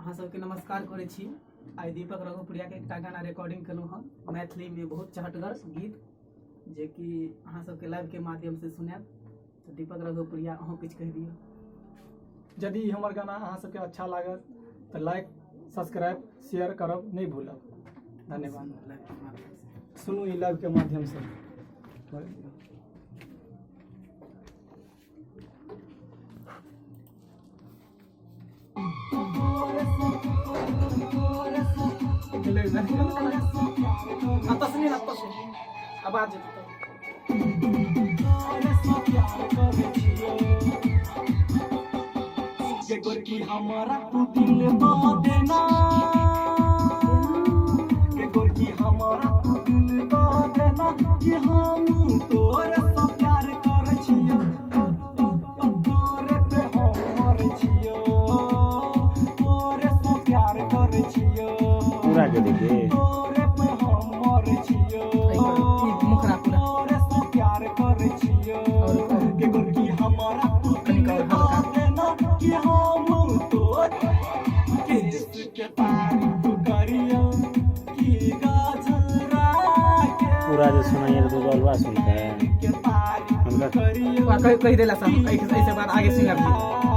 अहाँ सबके नमस्कार करै छी। आइ दीपक रघुपुरियाके एकटा गाना रिकॉर्डिंग केलहुँ हँ मैथिलीमे, बहुत चहटगर गीत, जेकि अहाँ सबके लाइवके माध्यमसँ सुनायब। तऽ दीपक रघुपुरिया, अहूँ किछु कहि दियौ। यदि हमर गाना अहाँ सबके अच्छा लागत तऽ लाइक, सब्सक्राइब, शेयर करब नहि भूलब। धन्यवाद। लाइवके माध्यमसँ सुनू ई लाइवके माध्यमसँ। एतऽ से नहि, एतऽ से आवाज जेतै। के गोरकी, हमारा तू दिल दो देना। के गोरकी, हमारा तू दिल दो देना कि हम तोरे से प्यार कर छियो, तोरे पे हम मर छियो, तोरे से प्यार कर छियो। पूरा के देखिए। तोरे पे हम मर छियो। ई मुखड़ा पूरा। तोरे से प्यार कर छियो। और कहू। के गोरकी, हमारा तू कनिक और हल्का। देना कि हम तोर के जिसके तारीफ करियो कि गजरा के पूरा जे सुनाइए तो अलवा सुनते हैं के तारीफ हुनका करियो। कहि कहि देला सब, ऐसे बाद आगे सिंगर।